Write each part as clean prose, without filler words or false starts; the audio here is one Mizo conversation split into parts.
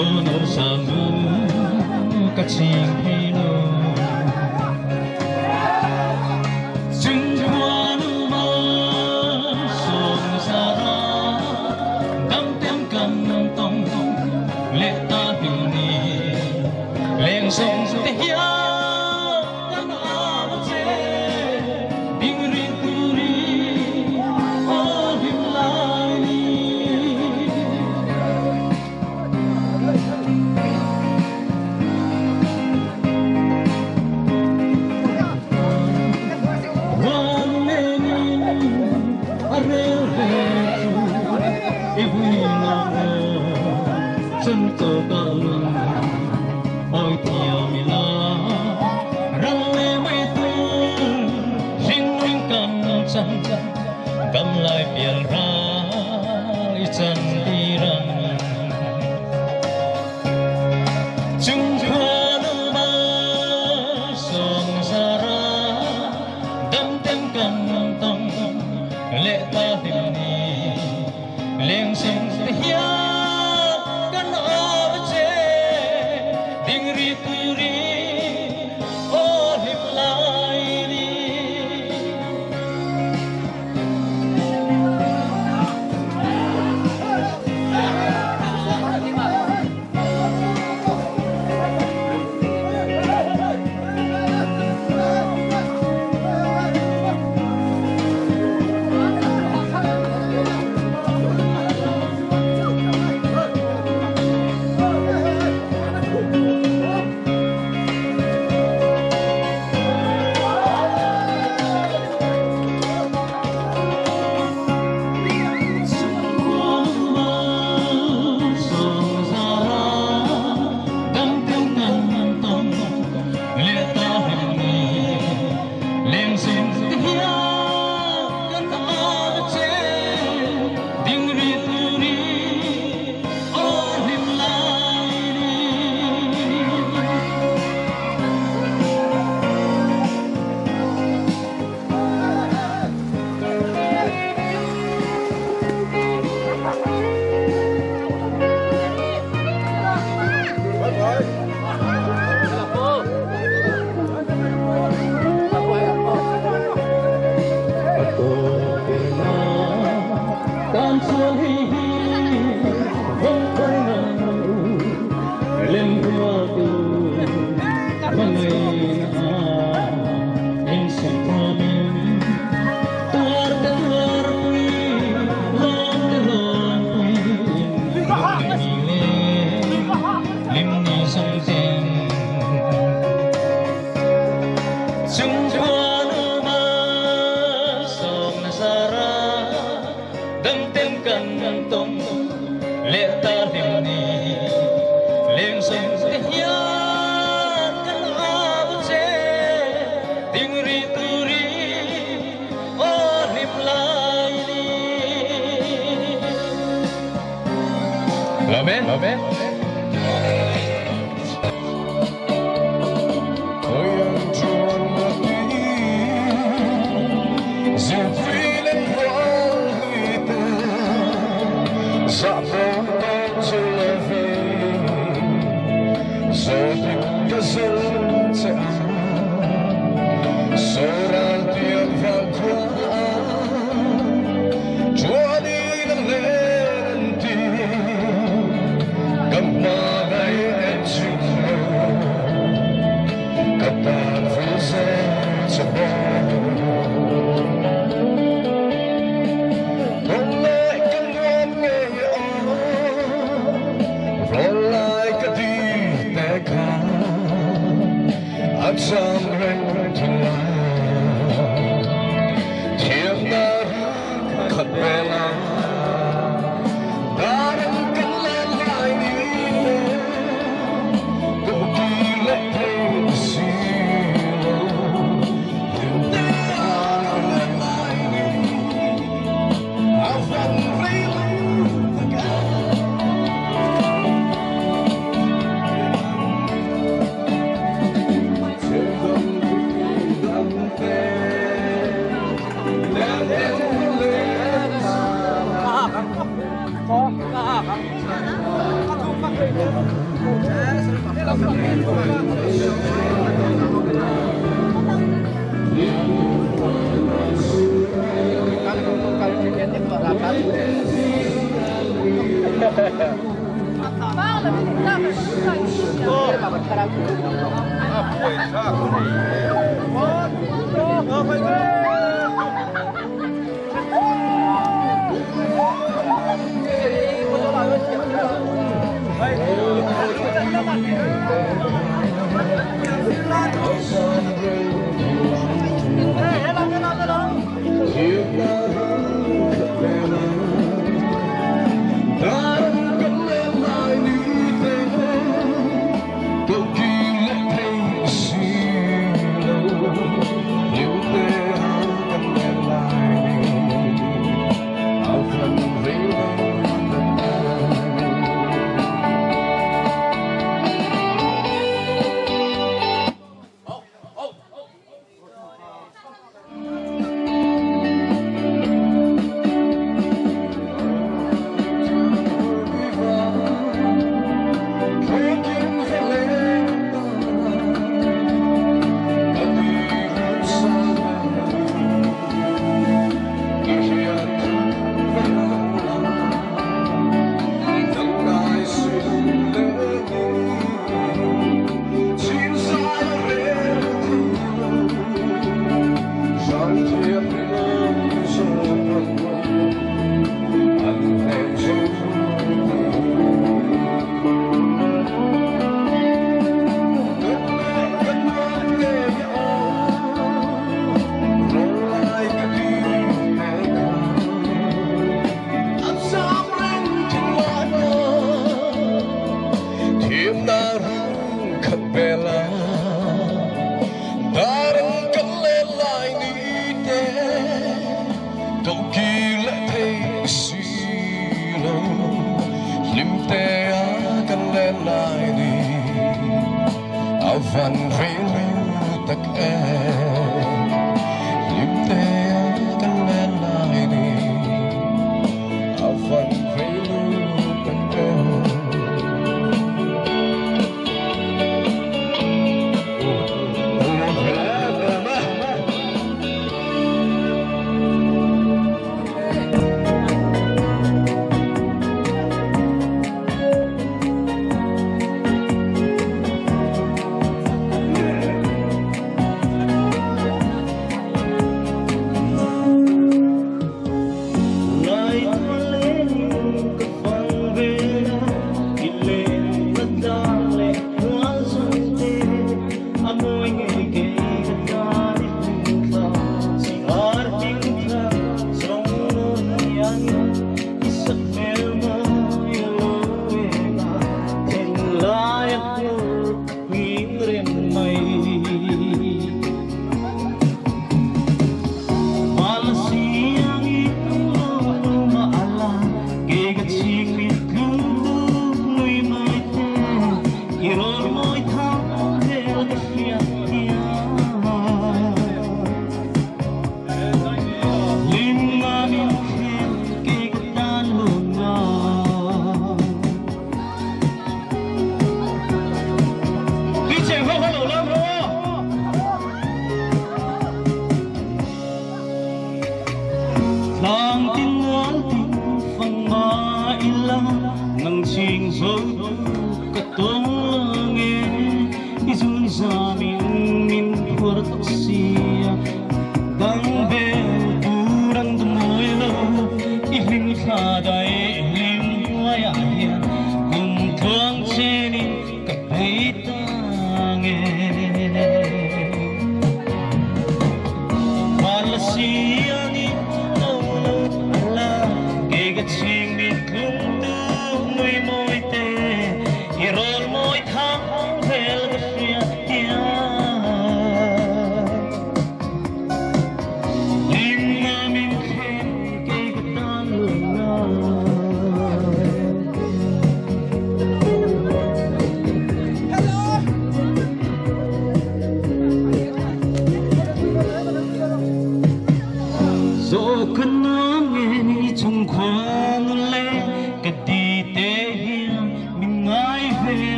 Aw sang u ka ching thei lo. Chung khuanu ma sawm zara dam tem kan tong leh ta hlim ni leng song te hian kan au che ding ri turi aw hlim lai ni. Lai pial ral i chan tirang Chung khuanu ma sawm zara dam tem kan tong lệ ta hlim ni leng sông te hian kan au che ding ri turi aw hlim lai ni.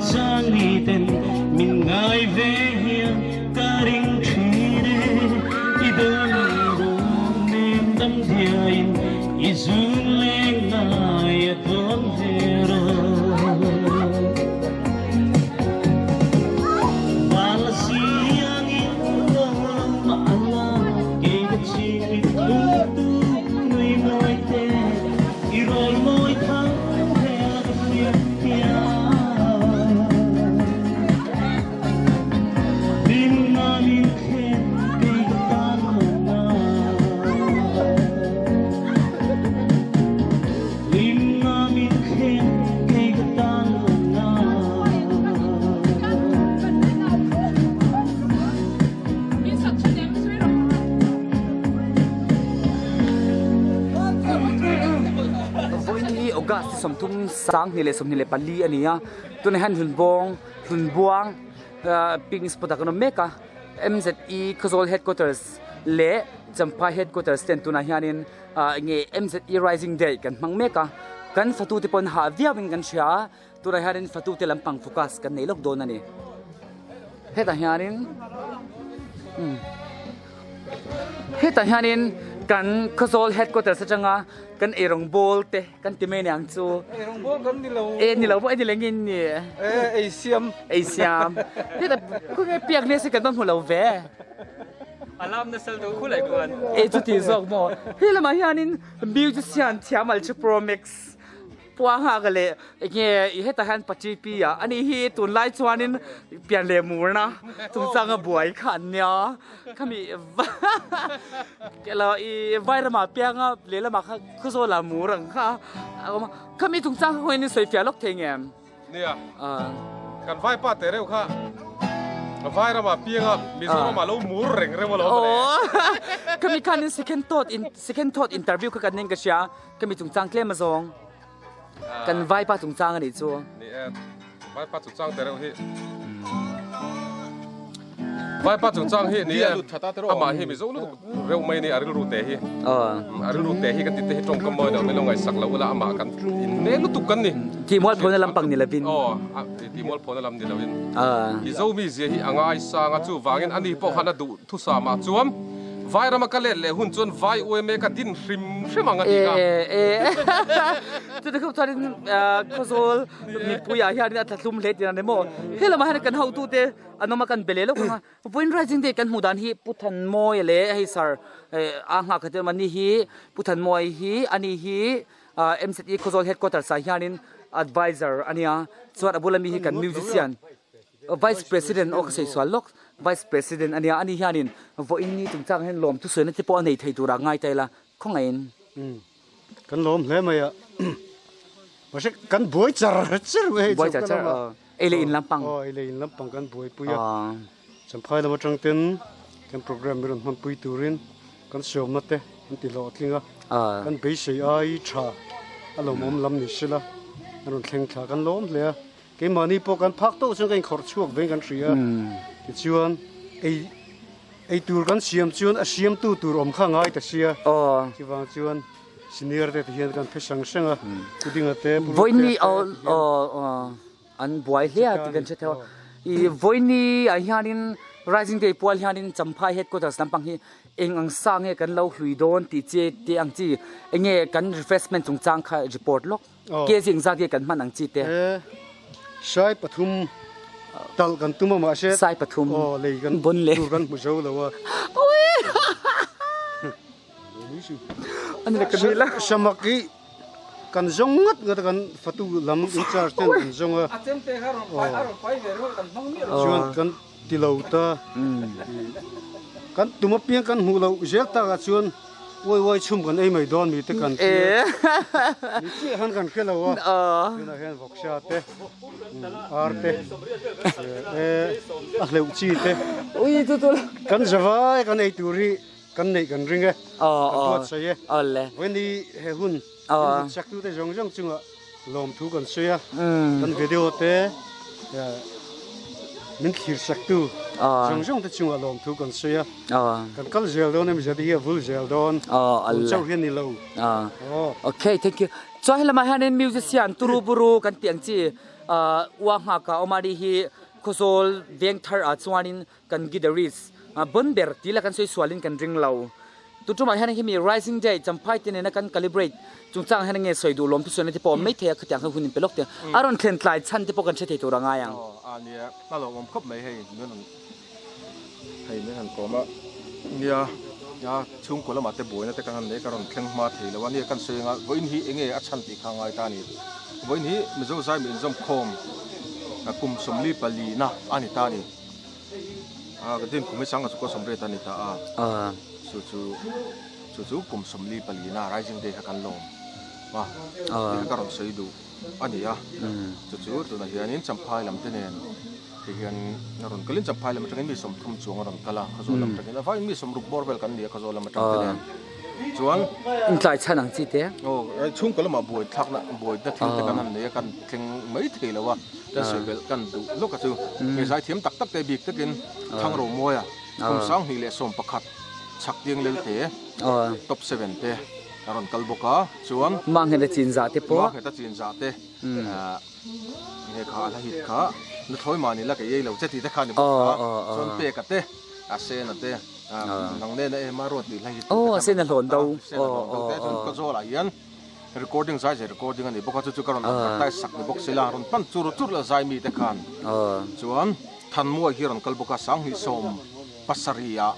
chang ni ten min ngai ve hian ka ring thin e. I dawn ruang nem dam diaiin i zun leng ngai a dawn ve rawh. Bala siangin lo mah la kei ka chimit thung tu nui mawi te i rawl mawi thang hel ka hriat hian. Min ngamin khen kei ka tan lo na. Min ngamin khen kei ka tan lo na. Vawiin hi August 30, 2024 a ni a, tunah hian Hlunbawng Hlunbuang picnic spot ah kan awm mek a, MZE Khawzawl headquarters leh Champhai headquarters ten tunah hianin enge MZE Rising Day kan hmang mek a, kan fatute pawh an hah viauin kan hria a. Tunah hianin fatute lampang focus kan nei lawk dawn a ni. Hetah hianin umm hetah hianin kan Khawzawl headquarters atanga kan eirawng bawl te kan ti mai aniang chu. Eirawng bawl kan ni lo. E ni lo pawh e ni lengin ni. E ei siam. Ei siam. Hetah khawnge piak nge se kan va hmu lo ve. Alam nasa lutuk khulai khuan. E chuti zawk maw. He lamah hianin musician thiam Alchu Pro Max. Puanghak leh enge i hetah hian Pachipi ah ani hi tunlai chuanin pian leh murna chungchanga buai kha an nia khami elo i vairamah pianga lehlamah kha khawzawlah mur ang kha a awm a khami chungchang kha khawiin i sawi fiah lawk thei ngem? Nia kan vaipa teh reuh kha vairamah pianga Mizoramah lo mur reng reuh alawm le. Khami khanin second thought second thought interview kha kan nen ka hria. Ka mi chungchang tlem a zawng. Kan vaipa chungchang a nih chu. Ni e, vaipa chungchang te reuh hi. Vaipa chungchang hi ni e, amah hi mizo lutuk reuh mai ni a rilru te hi. A rilru te hi kan ti te hi tawngkam mawi deuh min lo ngaihsak lo ula amah kan inne lutuk kan ni. Tih mualphona lampang ni lovin. Aw, tih mualphona lam ni lovin. Mizo mizia hi a ngaisang a, chuvangin ani pawh khan a duh thusamah chuan Vai rama ka let leh hun chuan vai uaime ka din hrim hrim ang a ti ka. Chutah khup chuanin Khawzawl mipuiah hianin a thlahlum hle tih a ni maw? He lamah hian kan hotute an awm a, kan be leh lawk ang a. Vawiin Rising Day kan hmuh dan hi Pu Thanmawia leh hei sir a nghak khat em ani hi Pu Thanmawia hi ani hi MZE Khawzawl Headquarters ah hianin advisor a nia. Chuan a bula mi hi kan musician. Vice President aw ka sawi sual lawk, Vice President a nia, ani hianin vawiin ni chungchang hian lawm thusawina te pawh a nei thei turah ngai ta ila, khawngaihin. Kan lawm hle mai a, mahse kan buai char char mai hei chu. Buai char char aw, ei leh in lampang. Aw, ei leh in lampang kan buaipui a, Champhai lam atang ten kan programme hi rawn hmanpui turin kan sawmna te an ti hlawhtling a, kan beisei ai tha a lawmawm lam ni sela an rawn thleng thla kan lawm hle a. Keimahni pawh kan phak tawh chuan kan inkhawrh chhuak veng kan hria. Tichuan ei ei tur kan siam chuan a siamtu tur awm kha ngai ta sia. Chuvang chuan senior te ti hian kan phe sang sang a, Pudinga te, Purukte te Vawiini an buai hle a tih kan hre theuh a. I vawiini ah hianin Rising Day pual hianin Champhai headquarters lampang hi eng ang sa nge kan lo hlui dawn tih che te ang chi enge kan refreshment chungchang kha report lawk. Ke zing zat hi kan hman ang chi te. Sai pathum talh kan tum a mahse. Sai pathum. Aw lei kan bon le. Tur kan hmu zo lo a. Ui. Ani le ka nila. Samak hi kan zawng ngat ngat a kan fatu lam in charge ten kan zawng a. A chem te kha rawn pai a rawn pai ve ringawt kan hmang miah lo. Chuan kan ti lo ta. Kan tum apiang kan hmuh loh zel takah chuan uai uai chhum kan ei mai dawn mi te kan hria. Ni chiah khan kan hre lo a, tunah hian vawksa te, ar te, a hleuh chi te kan zavai kan ei tur hi kan neih kan ring e, kan buatsaih e. Vawiin he hun in hlut sak tute zawng zawng chungah lawmthu kan sawi a, kan video te min thlir sak tu zawng zawng te chungah lawmthu kan sawi a, kan kal zel dawn a mizia te hi a vul zel dawn, tun chauh hi a ni lo. Okay, thank you. Chuan helamah hianin musician turu buru kan tih ang chi. Ua nghaka awm a ni hi Khawzawl veng thar ah chuanin kan guitarist bon ber tih lah kan sawi sualin kan ring lo. Tutumah hian hemi Rising Day Champhai te nena kan calibrate chungchang hian nge sawi duh lawm thu sawi na te pawh awm mai thei a, khatiang khan hun in pe lawk teh a rawn thlen tlai chhan te pawh kan hre thei tur a ngai ang. Aw a nia, a lo awm khawp mai hei min rawn hei min han kawm a nia a chhungkaw lamah te buaina te kan han nei ka rawn thleng hma thei lo a nia kan sawi anga vawiin hi enge a chhan tih kha a ngai ta a ni. Vawiin hi Mizo Zaimi inzawmkhawm kum 44 na a ni ta a ni. A ka din kum hi sanga chu ko 80 a ni ta a chu chu chu chu kum 44 na Rising Day kha kan lawm a tih kha ka rawn sawi duh a ni a chu chu tunah hianin Champhai lam te nen ti hian a rawn kalin Champhai lam atangin mi 30 chuang a rawn kal a Khawzawl lam atangin a vaiin mi 60 bawr vel kan ni a Khawzawl lam atang te nen chuan intlai chhan ang chi te aw chhungkaw lamah buai thlakna buaina thil te kan han nei a kan thleng mai thei lo a. Kan sawi belh kan duh lawk a chu. Hei zaithiam tak tak te bik takin Thangro Mawia kum 2011 chhak tiang lelte top 7 te a rawn kal bawk a chuan Mangheta chinzah te pawh Mangheta chinzah te nge kha a hla hit kha nuthlawi mahni la ka iai lo che tih te kha a ni bawk a chuan Peka te a Sena te nang nena em a ruat tih hla hit tih te kha Sena hlawn do Sena hlawn do te chuan Kawzawlah hian Recording zai zai recording a ni bawk a chu chu ka rawn advertise sak ni bawk sela rawn pan chur chur la zai mi te khan chuan Thanmuai hi rawn kal bawk a 2017 ah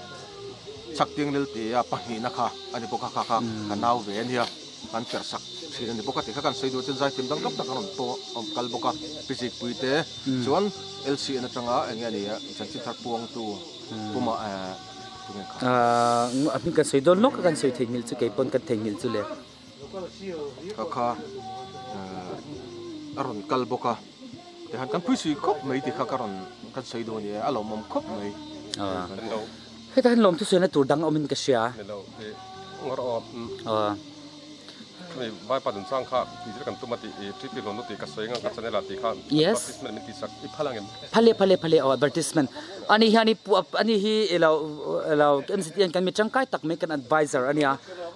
Chhaktiang Lelte a pahnihna kha a ni bawk a kha kha ka nau ve a nia kan perh sak thin a ni bawk a tih kha kan sawi duh chuan zaithiam dang dang tak a rawn pawh kal bawk a Pi Zikpui te chuan LCN atanga eng nge a ni a chanchin thar puangtu pumah tunge kha. A hming kan sawi dawn lawk a kan sawi theihnghilh chu keipawn kan theihnghilh chu le. Ka kha a rawn kal bawk a tihian kan pui sui khawp mai tih kha ka rawn kan sawi dawn nia a lawmawm khawp mai. Hetah hian lawmthu sawi na tur dang awmin ka hria. Hemi vaipa dunchang kha tih zir kan tum a tih i TP hlawm tih ka sawi ngang ka channel ah tih kha advertisement min tih sak i phal ang em? Phale phale phale aw advertisement ani hian i ani hi ilo ilo MCT hian kan mi tangkai tak mai kan advisor ania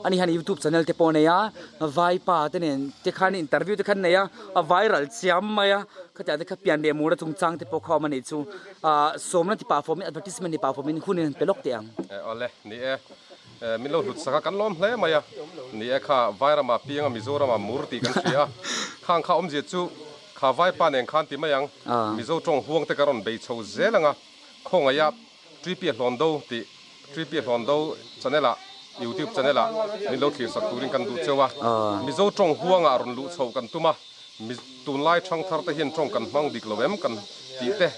ani hian youtube channel te pawh a nei a vaipa te nen te khan interview te khan nei a a viral chiam mai a khatiang te kha pian leh mur a chungchang te pawh kha a awm a nih chu ah sawmna ti pah fawmin advertisement ni pah fawmin hun in han pe lawk teh ang. Awle ni e. Min lo hlut sak a, kan lawm hle mai a. Ni e kha, Vairama pianga Mizorama mur tih kan hria a. Khang kha awmzia chu kha Vaipa nen khan ti mai ang. Mizo tawng huang te ka rawn bei chho zel ang a. Khawngaiha Tripi Hlawn Do tih Tripi Hlawn Do channel ah YouTube channel ah min lo thlir sak turin kan duh cheu a. Mizo tawng huangah rawn luh chho kan tum a. Mi tunlai thangthar te hian tawng kan hmang dik lo em kan tih te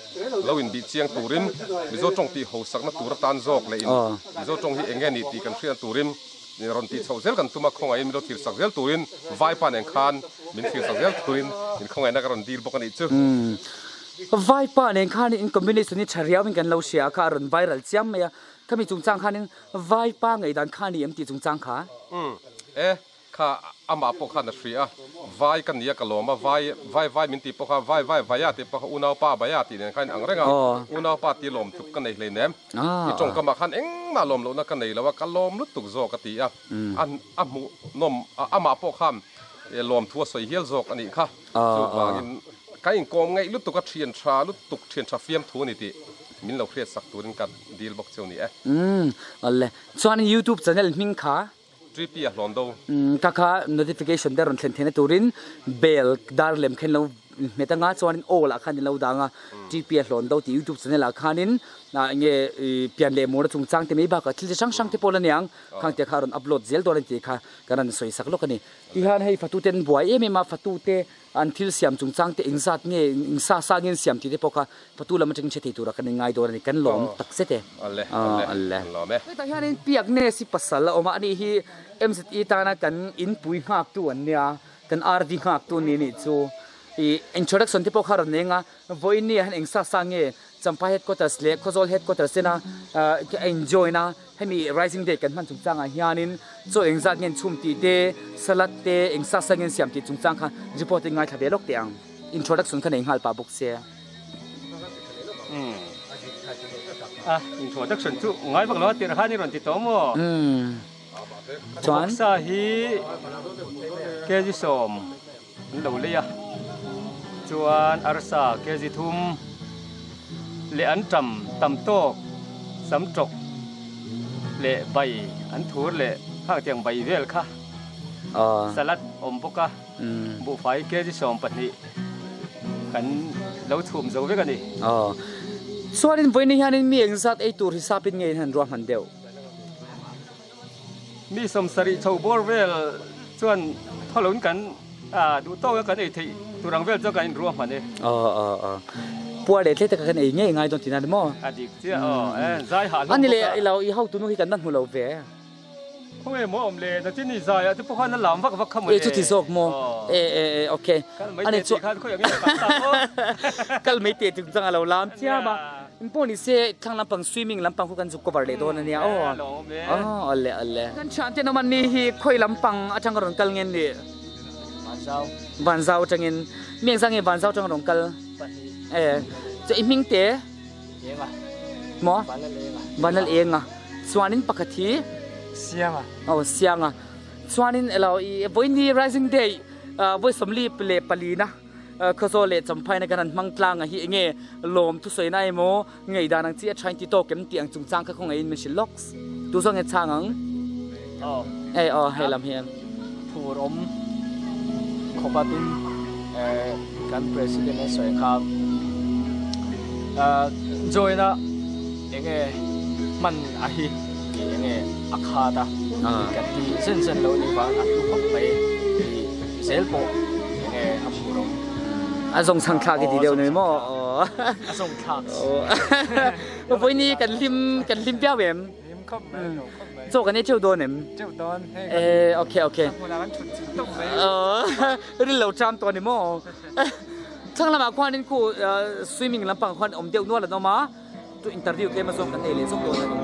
lo inbih chiang turin Mizo tawng tih hosakna tur atan zawk leh in Mizo tawng hi eng nge ni tih kan hriat turin rawn tih chhoh zel kan tum a, khawngaihin min lo thlir sak zel turin Vaipa nen khan min thlir sak zel turin in khawngaihna ka rawn dil bawk a nih chu. Vaipa nen khan in combination hi tha riau in kan lo hria a kha a rawn viral chiam mai a, khami chungchang khanin Vaipa ngaihdan kha a ni em tih chungchang kha? Umm e. Kha amah pawh khan a hria a, vai ka nia ka lawm a, vai vai vai min tih pawh kha vai vai vaia tih pawh kha unaupa vaia tih nen khan in ang reng a, unaupa tih lawm tluk ka nei hleinem, i tawngkamah khan engmah lawm lohna ka nei lo a, ka lawm lutuk zawk a ti a, a hmuh nawm amah pawh khan lawm thu a sawi hial zawk a nih kha, chuvangin ka inkawm ngaih lutuk a thian tha lutuk thian tha fiam thu a ni tih min lo hriat sak turin ka dil bawk cheu ni e. Umm awle, chuan youtube channel hming kha Tripi a hlawn do. Ka kha notification te rawn thlen theihna turin bell dar lem khen lo hmet anga chuanin all ah khan in lo dang a Tripi a hlawn do tih youtube channel ah khanin enge pian leh mur a chungchang te mai bakah thil chi hrang hrang te pawh la niang khang te kha a rawn upload zel dawn a ni tih kha kan rawn sawi sak lawk a ni. Tihian hei fatu te an buai em em a fatu te An thil siam chungchang te engzat nge eng sa sa nge an siam tih te pawh kha fatu lam atangin hre thei tura kan inngai dawn a ni. Kan lawm tak zet e. Awle, awle, kan lawm e. Hetah hianin Piakne si pasal a awm a, ani hi MZE tana kan inpui nghaktu an nia, kan RD nghaktu ni nih chu. Ih introduction te pawh kha a rawn eng a, vawiin ni ah hian eng sa sa nge Champhai headquarters leh Khawzawl headquarters ena a in join a. Hemi Rising Day kan hman chungchangah hianin chaw engzat nge an chhum tih te, salad te, eng sa sa nge an siam tih chungchang kha report in ngaithla ve lawk teh ang. Introduction kha nei nghal pah bawk se. Umm. A introduction chu ngai vak lo a tirh khan i rawn ti tawh maw? Umm. Chuan. Vawksa hi kg 10 an lo lei a. Chuan arsa kg thum leh an tam tam tawk sam tawk leh bai an thur leh khang tiang bai vel kha salad awm bawk a, buhfai kg 12 kan lo chhum zo vek a ni. Chuanin vawiin hianin mi engzat ei tur hisapin nge in han ruahman deuh? Mi 70 chho bawr vel chuan thawloin kan duh tawk a kan ei theih tur ang vel chuan kan inruahman e. Puar leh tlei taka kan ei ngei ngai dawn tihna ni maw? A dik chiah aw, zai hah hlawm bawk a. Ani leh ilo i hotunu hi kan la hmu lo ve. Khawnge maw awm le, nachin i zai ah te pawh khan a lam vak vak kha maw le. E chuti zawk maw, e e e ok. Kal mai teh tih khan khawi ang in a kal tak aw. Kal mai teh tih chang a lo lam chiam a. In pawh ni se thlang lampang swimming lampang khu kan zuk cover leh dawn a nia aw. Aw awle awle. Kan thian te nawm an ni hi khawi lampang atang a rawn kal nge ni? Vanzau. Vanzau atangin. Mi engzah nge Vanzau atang a rawn kal? Pahnih. E chu i hming te? Enga. Maw? Vanlal Enga. Vanlal Enga. Chuanin pakhat hi? Sianga. Aw Sianga. Chuanin elo i vawiin hi Rising Day vawi 44 na Khawzawl leh Champhaina kan han hmang tlang a hi enge lawm thusawi na emaw ngei dan ang chi a thain ti tawk em tih ang chungchang kha khawngaih in min hrilh lawks. Tu zawk nge chhang ang? Aw. Ei aw hei lam hian. Phur awm khawpatin kan president a sawi kha join a enge hman a hi tih enge a khat a kan ti zen zen lo nih vang a hlu khawp mai tih zel pawh enge a phur awm. A zawng chhang thlak i ti deuh nei maw? A zawng thlak. Vawiin kan hlim kan hlim viau em? Hlim khawp mai, lo khawp mai. Chaw kan ei teuh dawn em? Teuh dawn. Eh, okay, okay. A hmunah kan thut chilh tawp mai. Ril lo ṭam tawh ni maw? Thlang lamah khuanin khu swimming lampang khuan awm deuh nual an awm a, chu interview tlem a zawng kan nei leh zawk dawn a ni.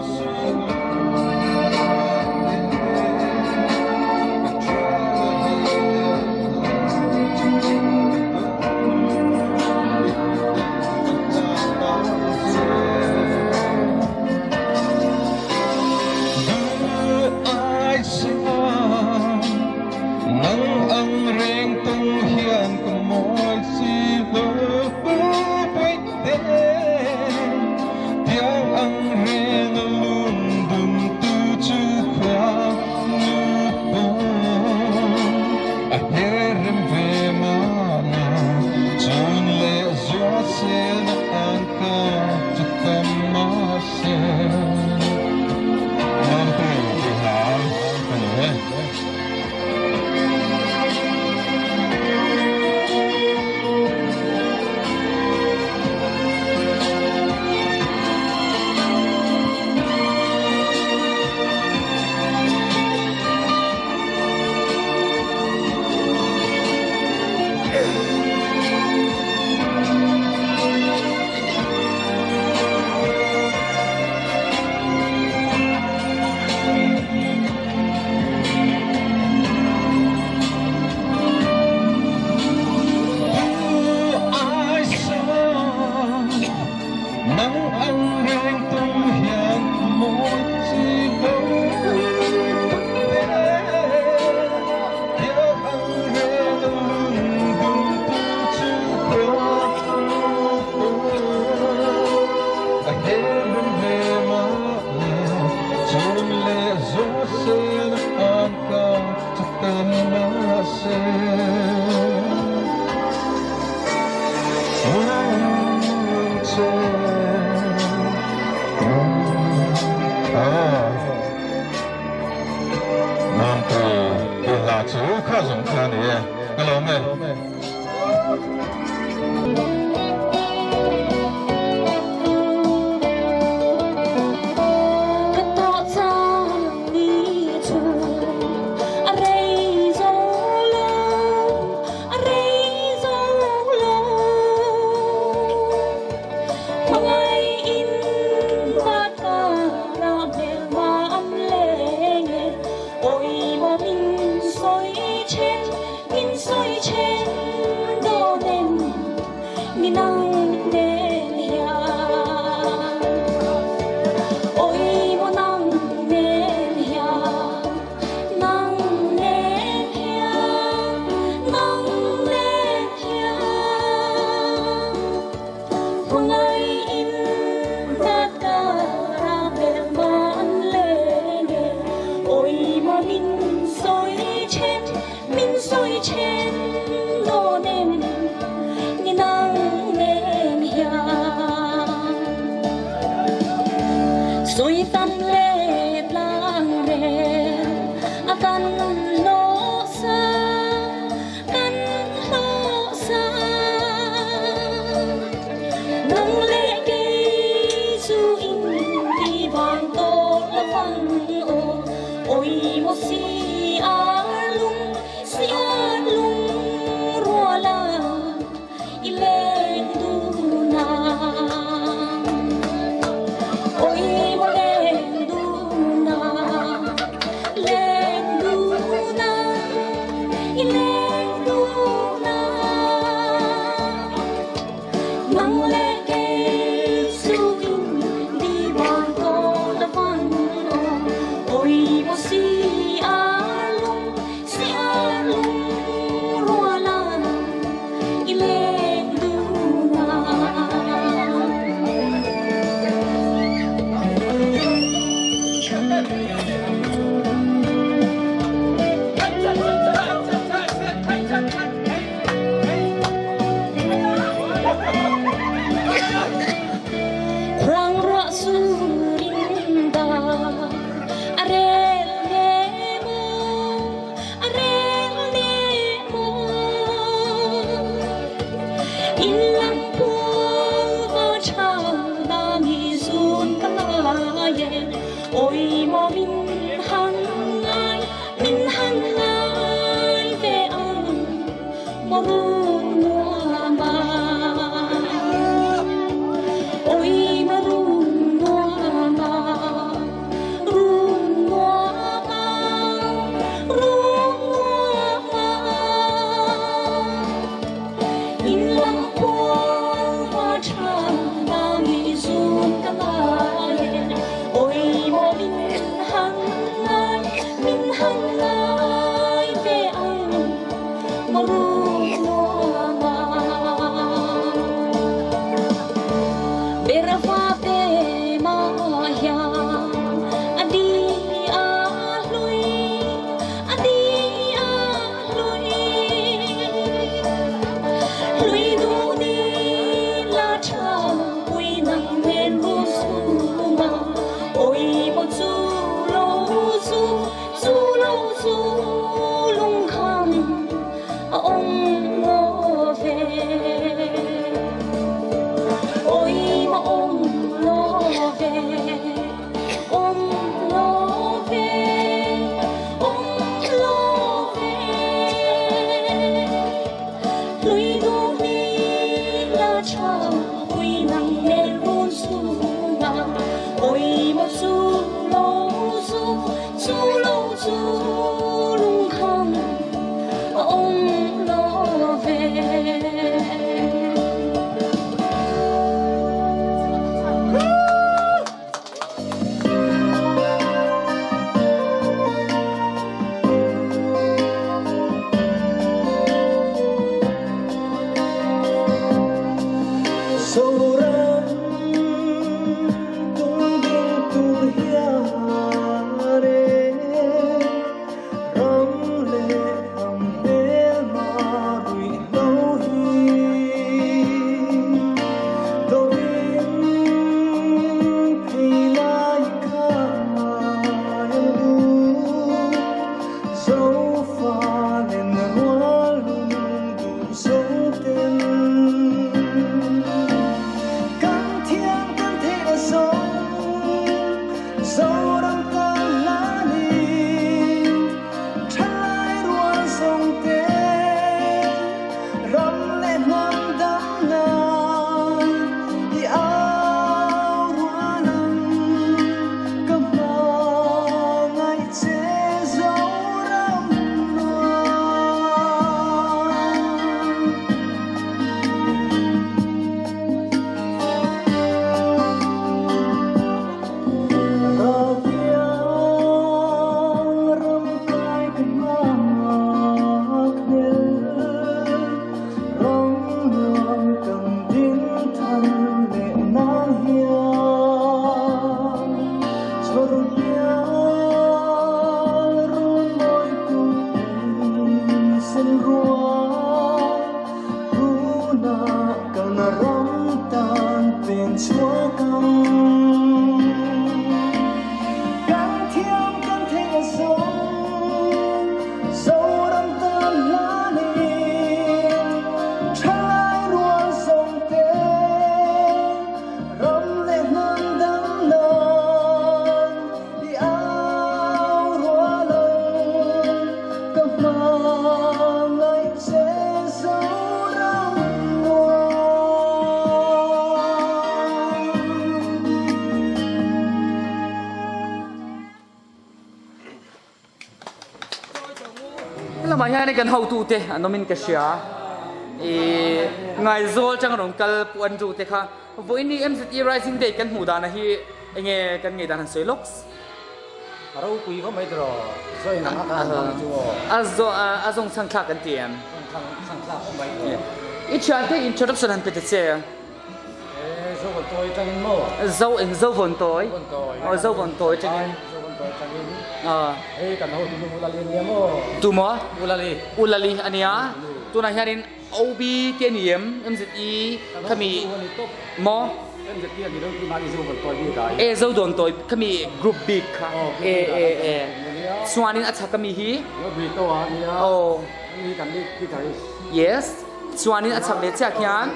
Zu lo zu lung kham a ong. hian kan hotute an awmin ka hria. I Ngaizawl tang rawn kal Pu Andrew te kha vawiin ni MZE Rising Day kan hmuh dana hi enge kan ngei dan han sawi lawks. A ropui khawp mai tiraw Zoin ang a khan hmang chu aw. A zo a zawng chhang thlak kan ti em? Zawng chhang chhang thlak khawp mai tiraw. I thiante introduction han pe ta che. E zo vawn tawi tangin maw? Zo eng zo vawn tawi? Vawn tawi. Aw zo vawn tawi tangin. Zo vawn tawi tangin. Hei kan hotu nu Ulali ania maw? Tu maw? Ulali. Ulali ania. Tunah hianin OB te ani em? MZE khami maw? MZE ani lo tunah i zo vawn tawi bik ah. E zo dawn tawi khami group bik kha. E e e. Chuanin a chak ami hi? Yo Brito ania. Aw. Ani kan lead guitarist. Yes. Chuanin a chak leh chiah khian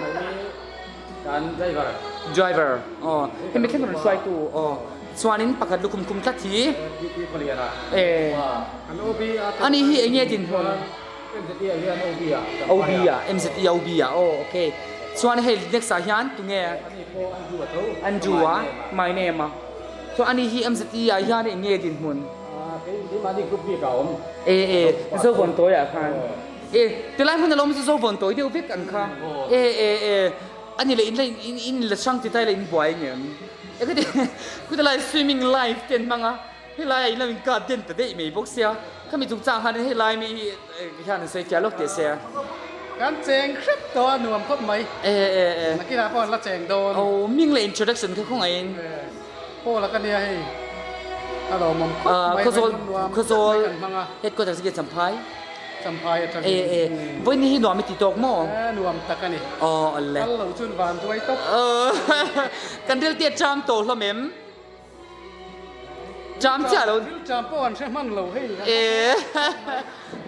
Kan driver. Driver. Aw. Hemi thleng rawn hruaitu. Aw. Chuanin pakhat lukhum khum tlat hi. TT Khawliana. E. Kan OB a. Ani hi enge dinhmun? MZE ah hian OB ah. OB ah. MZE OB ah. Aw okay. Chuan hei next ah hian tunge? Ani pawh Andrew a tho. Andrew a. My name a. Chuan ani hi MZE ah hian enge dinhmun? Kei keimahni group bik ah a awm. E e. Zovawn tawi ah khan. E tilai hmun alawm chu zo vawn tawi deuh vek ang kha. E e e ani leh in la in in la hrang ti tai la in buai ngem. E ka ti ku tilai swimming live te an hmang a helai ah in lo in kap den ta daih mai bawk sia khami chungchang khan helai mi hi hian an sawi fiah lawk teh se. Kan cheng hrep tawh a nuam khawp mai. E e e. Nakinah pawh an la cheng dawn. Aw ming leh introduction kha khawngaih in. E Paul a ka nia hei a lawmawm khawp mai Khawzawl nuam Khawzawl kan hmang a. Headquarters ke Champhai. Champhai atangin. E e vawiin hi nuam i ti tawk maw? E nuam tak a ni. Aw alle. Kal lo chuan van duai tawp. Kan ril te a cham tawh hlawm em? Cham chiah lo. Ril cham pawh an hre hman lo hei. E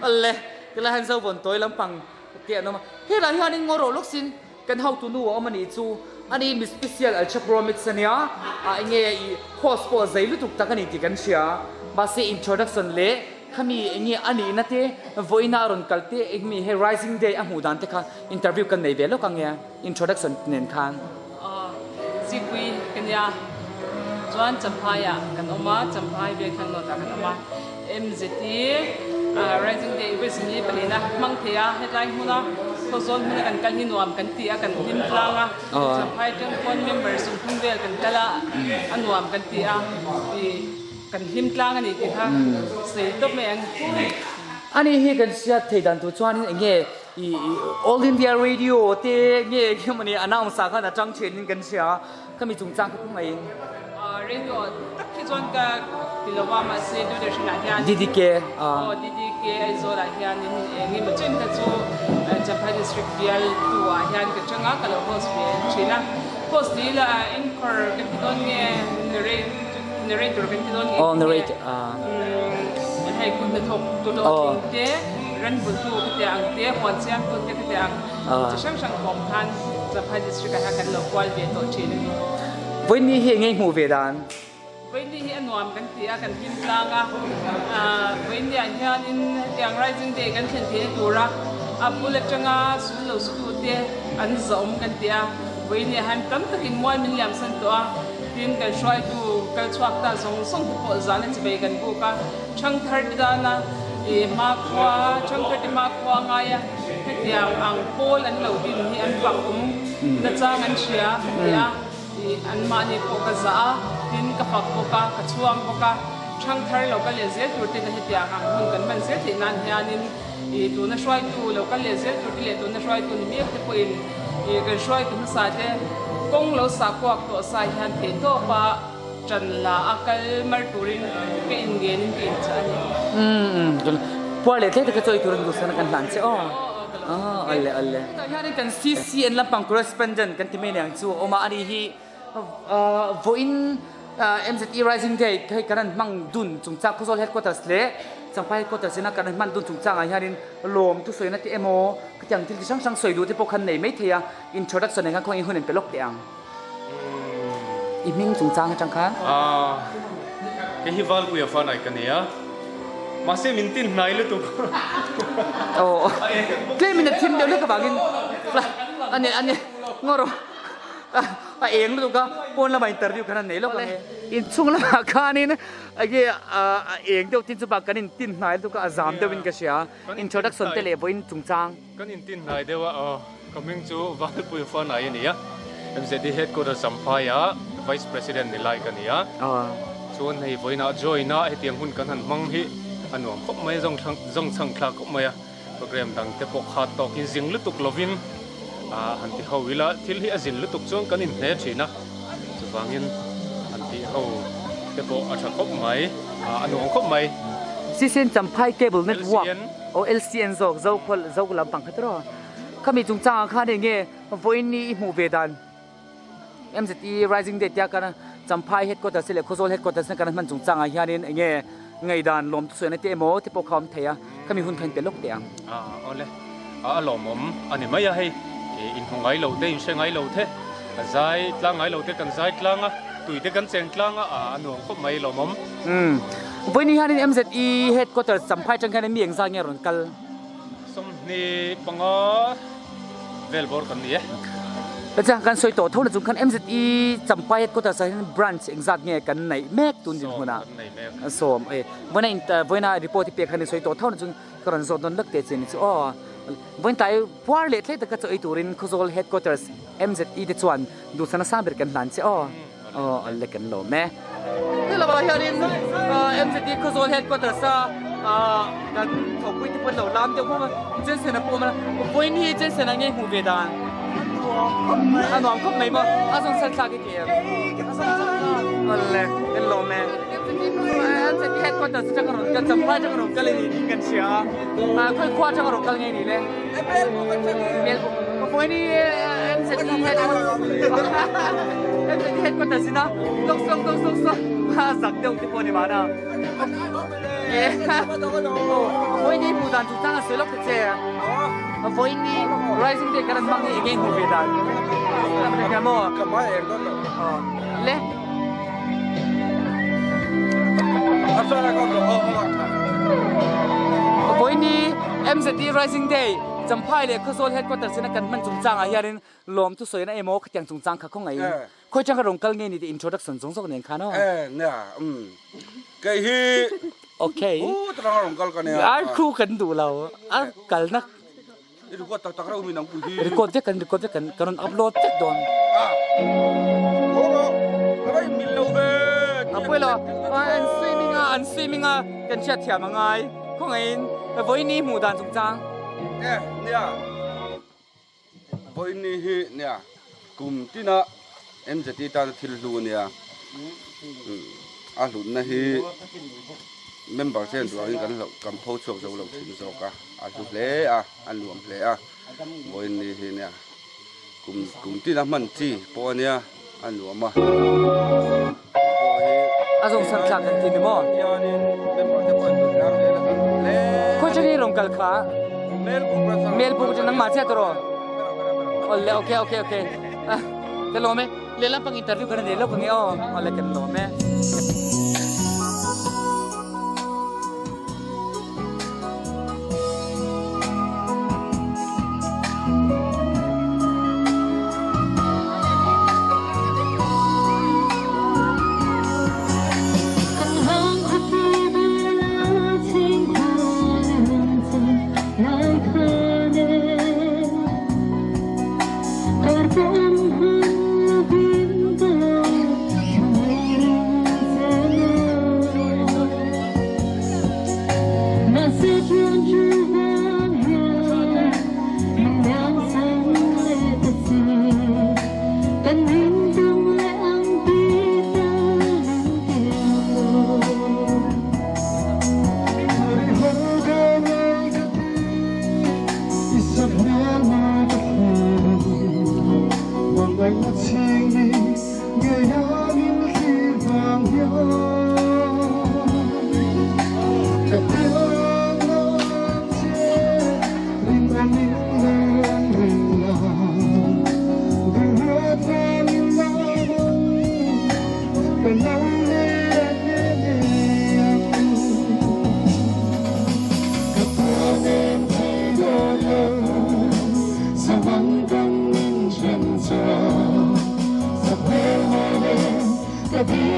alle tilai han zo vawn tawi lampang te an awm a. Helai hianin ngaw rawh lawk sin. Kan hotu nu a awm a nih chu. Ani mi special Alcha Promits a nia, a enge i host pawh zei lutuk tak a ni tih kan hria. Mahse introduction leh khami enge a nihna te, vawiina a rawn kal te, engmi he Rising Day a hmuh dan te kha interview kan nei ve lawk ang e introduction nen khan. Aw, Zikpui ka nia. Chuan Champhaiah kan awm a, Champhai Biakthlang North-ah kan awm a. MZT Rising Day West ni pahlina hmang thei a, hetlai hmuna Khawzawl hmuna kan kal hi nuam kan ti a, kan hlim tlang a, Champhai atang pawn member sawmthum vel kan kal a, a nuam kan ti a, ih kan hlim tlang a ni tih kha sawi tawp mai ang. Ani hi kan hriat thei dan tur chuanin eng nge ih All India Radio te nge eng announce ah khan a tang thin in kan hria. Khami chungchang kha khawngaih in. Radio tak hi chuan ka ti lo a mahse Doordarshan ah hian DDK a. Aw DDK Aizawl ah hian in eng emaw chen kha chu Champhai District bial tu ah hian ka chang a ka lo host ve thin a. Host ti ila anchor kan ti dawn nge narrator kan ti dawn nge Aw narrator a. Hei kut hnathawk tu hlawhtling te ran bultu ka ti ang te huan siamtu te ka ti ang. Chi hrang hrang kawm khan Champhai District ah hian kan lo kual ve tawh thin a ni. Vawiini hi enge hmuh ve dan? Vawiini hi a nuam kan ti a, kan hlim tlang a. Vawiini ah hianin hetiang Rising Day kan thlen theihna tura a bul atanga sul lo sutu te an zahawm kan ti a. Vawiini ah hian tam takin mual min liam san tawh a, tin kan hruaitu kal chhuak ta zawng zawng te pawh zana chivei kan buk a. Thangthar te dana i hmakhua, thangthar te hmakhua ngaia Hetiang ang pawl an lo din hi an fak um nachang an hria ka ti a, ih anmahni pawh ka zah a, tin ka fak bawk a, ka chhuang bawk a, thangthar lo kal leh zel tur te na hetiang ang hun kan hman zel theih nan hianin ih tuna hruaitu lo kal leh zel tur te leh tuna hruaitu ni mek te pawhin ih kan hruaitu hmasa te kawng lo sah kuak tawh sai hian theihtawp a ṭan la a kal mar turin ka inngenin ka inchah a ni. Umm puar leh tlek taka chawi turin duhsakna kan hlan che aw. Aw alle alle. Hetah hianin kan CCN lampang correspondent kan ti mai aniang chu a awm a, ani hi vawiin MZE Rising Day hei kan han hmang dun chungchang Khawzawl Headquarters leh Champhai Headquarters ina kan han hman dun chungchangah hianin lawm thusawiina te emaw khatiang thil chi hrang hrang sawi duh te pawh khan nei maithei a, introduction nen khan khawngaih hun an pe lawk teh ang. I hming chungchang atang khan. Aaa kei hi Valpuia fa naih ka ni a, mahse min tin hnai lutuk. Aw tlem in a thim deuh hlek avangin ani ani ngaw rawh. A eng lutuk a, pawn lamah interview khan an nei lawk ang e. Inchhung lamah khanin enge a eng deuh tin chu bak kan intin hnai lutuk a, a zam deuhin ka hria. Introduction te leh vawiin chungchang. Kan intin hnai deuh a, aw ka hming chu Valpui Fanai a ni a, MZD Headquarters Champhai ah Vice President ni lai ka ni a. Chuan hei vawiinah join a hetiang hun kan han hmang hi a nuam khawp mai, zawngchhang thlak khawp mai a. Program dang te pawh kha tawkin zing lutuk lovin han ti ho ila, thil hi a zin lutuk chuan kan inhne thin a, chuvangin han tih ho te pawh a tha khawp mai, a nuam khawp mai. CCN Champhai Cable Network aw LCN zawk zo khawl zo lampang kha tiraw khami chungchangah khan eng nge vawiin ni i hmuh ve dan MZE Rising Day tia kan Champhai Headquarters leh Khawzawl Headquarters na kan hman chungchangah hianin eng nge ngaihdan lawm chu sawi na te emaw te pawh kha awm thei a, khami hun kha in pe lawk teh ang. Ah awle, a lawmawm a ni mai a hei, inhmu ngai lo te, inhre ngai lo te, kan zai tlang ngai lo te kan zai tlang a, tui te kan cheng tlang a, a nuam khawp mai lawmawm. Umm, vawiin hianin MZE Headquarters Champhai atang hianin mi engzat nge rawn kal? 25 vel bawr kan ni e. Chuan kan sawi tawh tho na chung khan MZE Champhai headquarters ah hian branch engzat nge kan neih mek tun dinhmunah sawm e vawiina in vawiina report hi pek khan in sawi tawh tho na chung ka rawn zawt nawn lek teh che ni chu aw vawiin tlai puar leh tlei taka chaw ei turin Khawzawl headquarters MZE te chuan duhsana sang ber kan hlan che aw. Aw a lek an lawm e. He lamah hianin MZD Khawzawl headquarters a kan thawkpui te pawh an lo lam deuh khawp a, Jensen a pawh awm a, vawiin hi Jensen a nge hmuh ve dan? A nuam khawp mai maw? A zawn san thlak i ti em? Awle kan lawm e. MZD headquarters atang a rawn kal, Champhai atang a rawn kal a ni tiin kan hria a, khawi khua atang a rawn kal nge ni le? Melbourne. Vawiin hi MZD MZD headquarters ina lawk sawk lawk sawk sawk a zak deuh te pawh ni mahna. Vawiin hi hmuh dan chungchang a sawi lawk ta che. Vawiin hi Rising Day kan hmang hi enge hmuh ve dan? Le. Vawiin hi MZD Rising Day Champhai leh Khawzawl Headquarters ina kan hman chungchangah hianin lawm thu sawi na emaw khatiang chungchang kha khawngaih in khawi chang ka rawn kal nge ni tih introduction zawng zawk nen khan aw. Eh nia umm kei hi Okay. Khu tarang a rawn kal ka nia. Ar khu kan duh lo a kalna I record tak tak reuh mi nang pui hi. Record vek kan record vek kan kan rawn upload vek dawn. Ah. Ho ro. Ka va in mil lo ve. A pawi lo. An swimming a an swimming a kan hriat thiam a ngai. Khawngaihin vawiin hmuh dan chungchang. Eh nia. Vawiin hi nia kum tina MZT tana thil hlu ania. A hlutna hi member te duangin kan hloh kan pho chhuak zo lo thin zawk a, a hlu hle a, a nuam hle a. Vawiin ni hi nia kum kum tina hman chi pawh ania a nuam a. A zawng san thlak kan ti ni maw? Khawi chang i rawn kal kha? Melbuk atang nangmah chiah tawh. Awle okay okay okay. Ka lawm e. Lehlam pang interview kan nei lo ka nge aw. Awle kan lawm e. Kan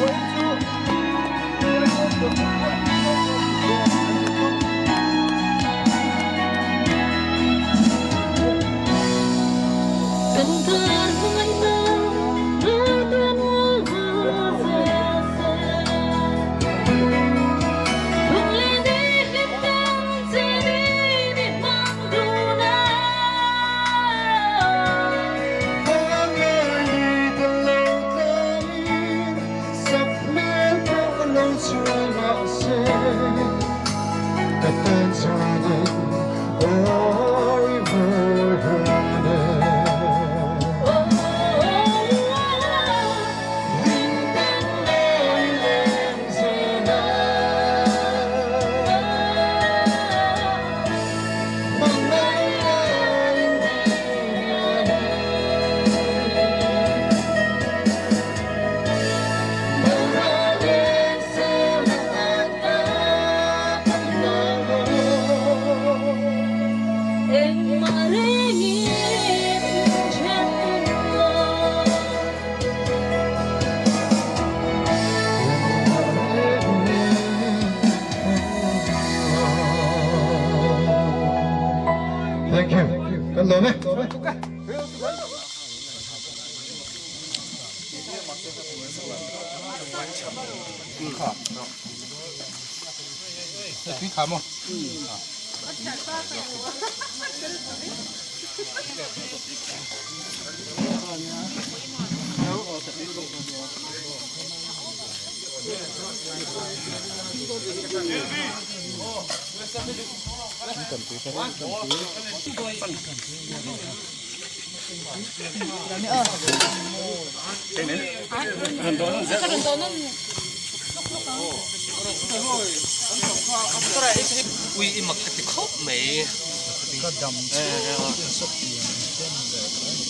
Thank you. Kan lawm e. Tui kha maw? Ui i mak ka ti khawp mai. Ka dam chhung in sawt pian den leh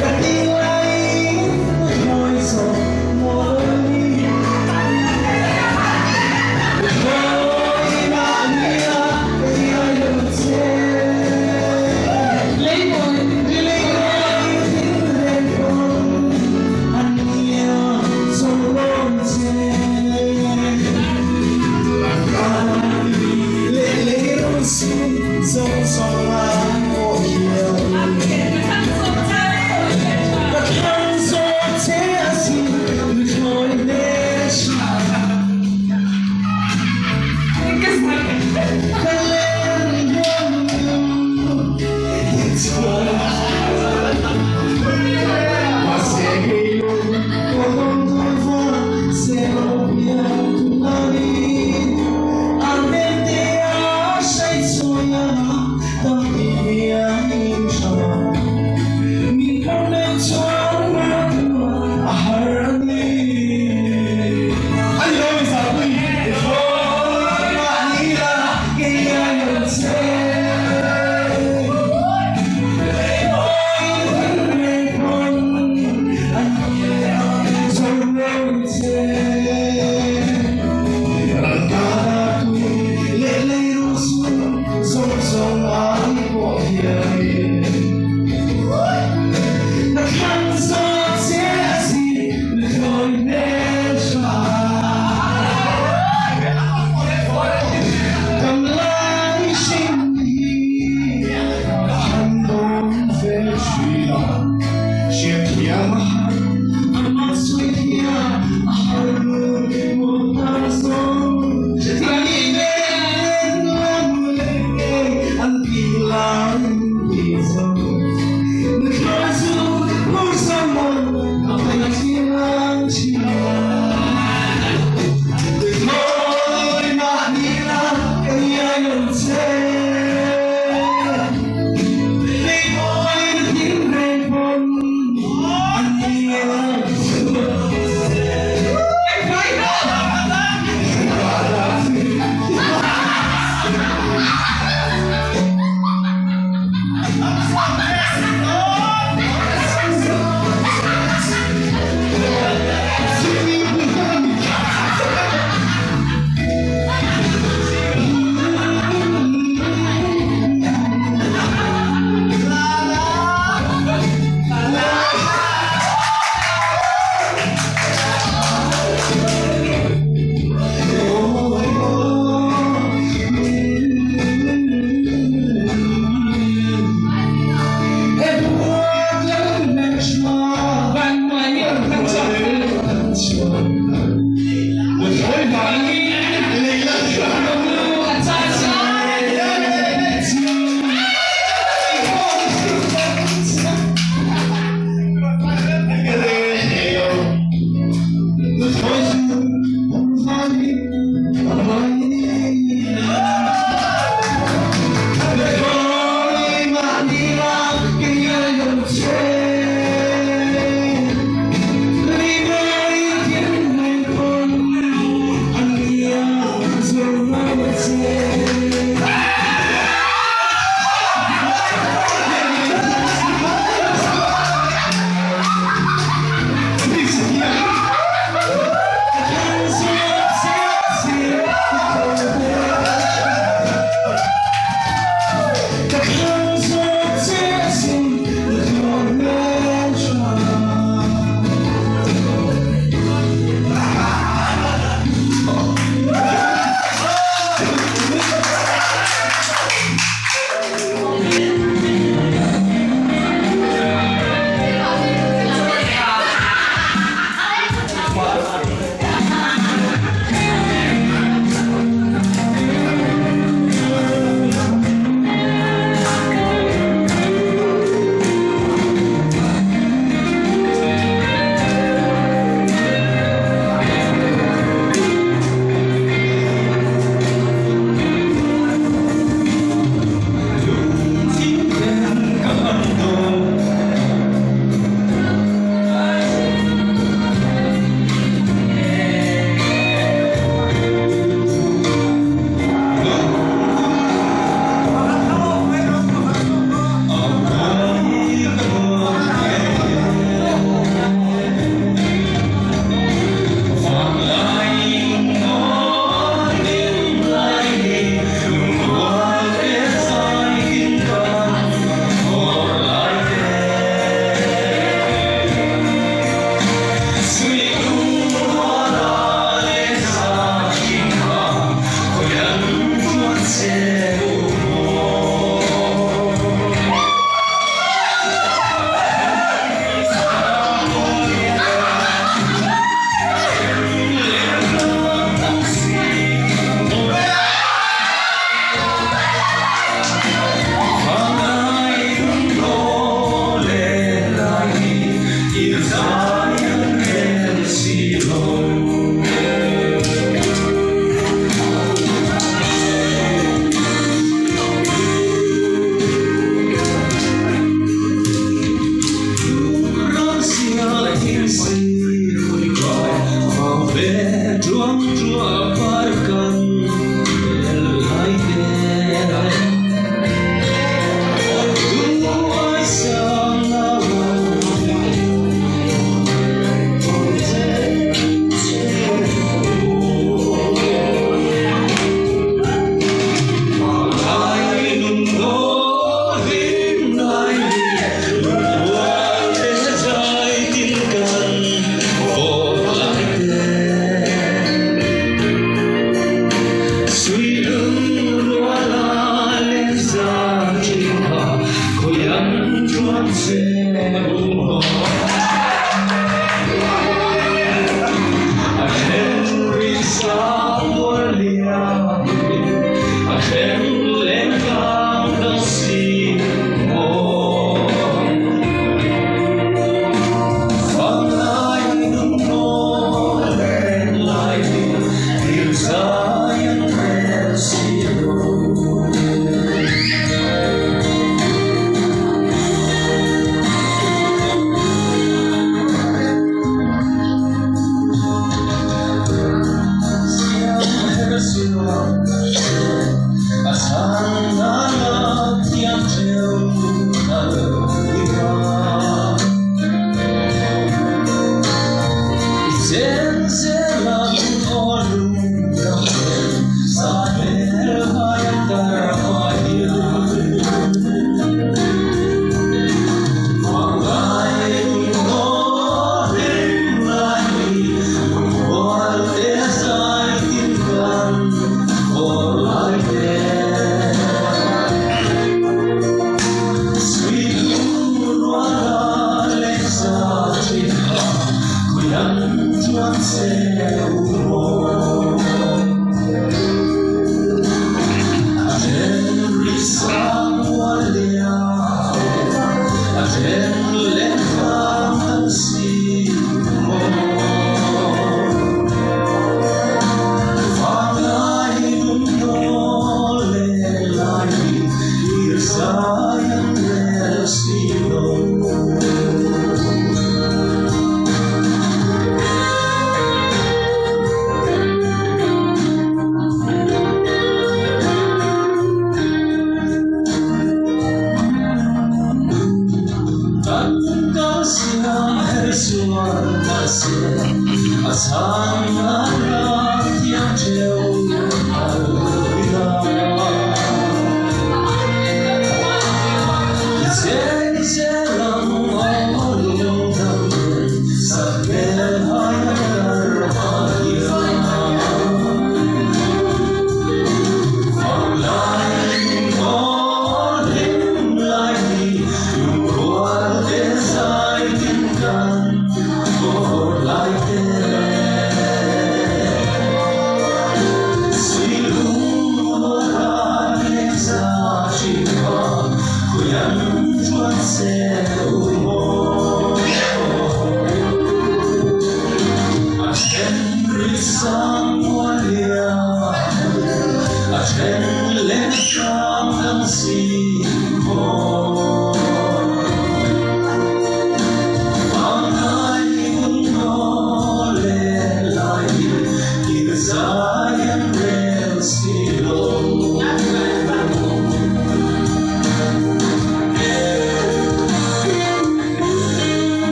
ka ni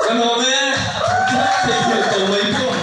Kan awm e, theihnghilh tawh mai pawh.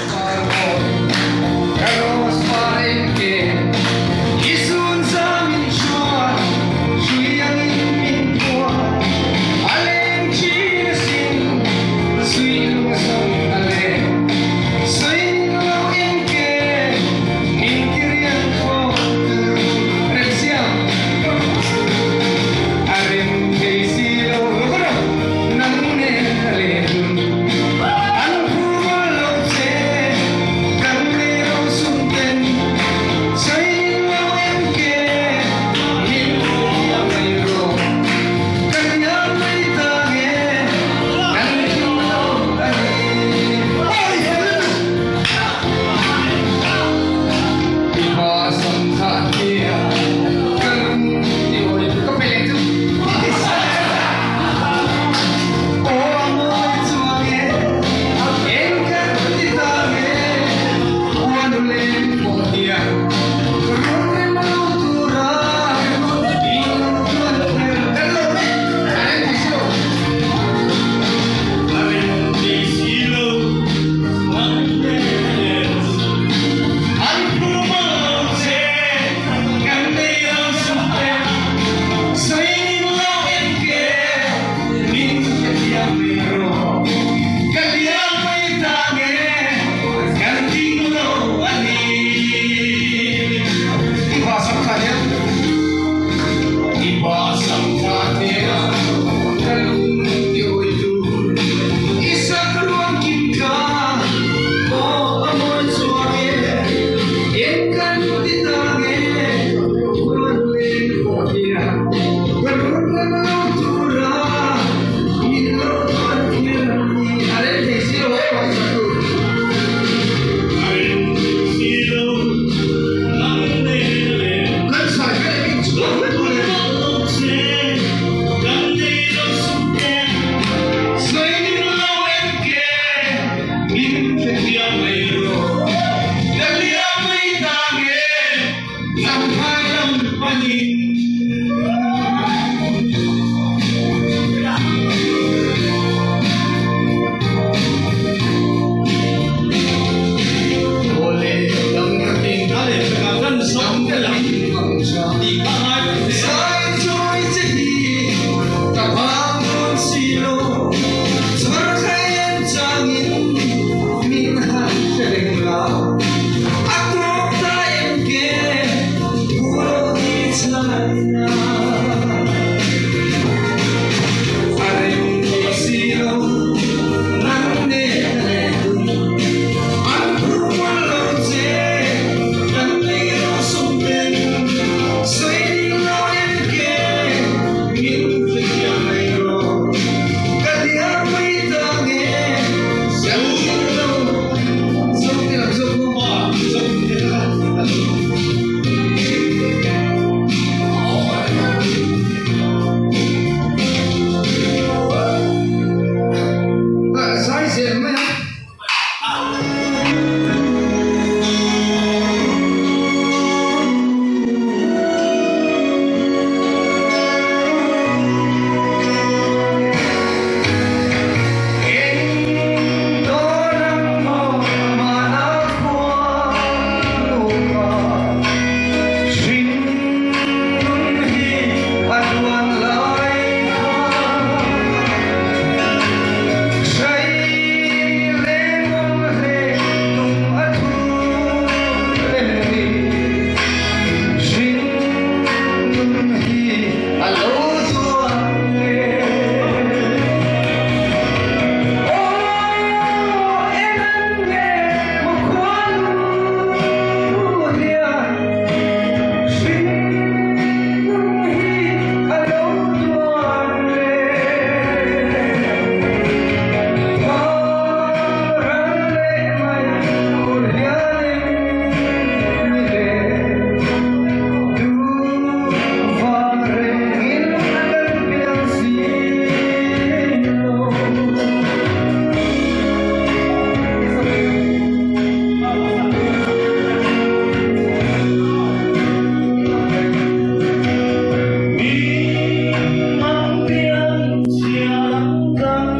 Ka.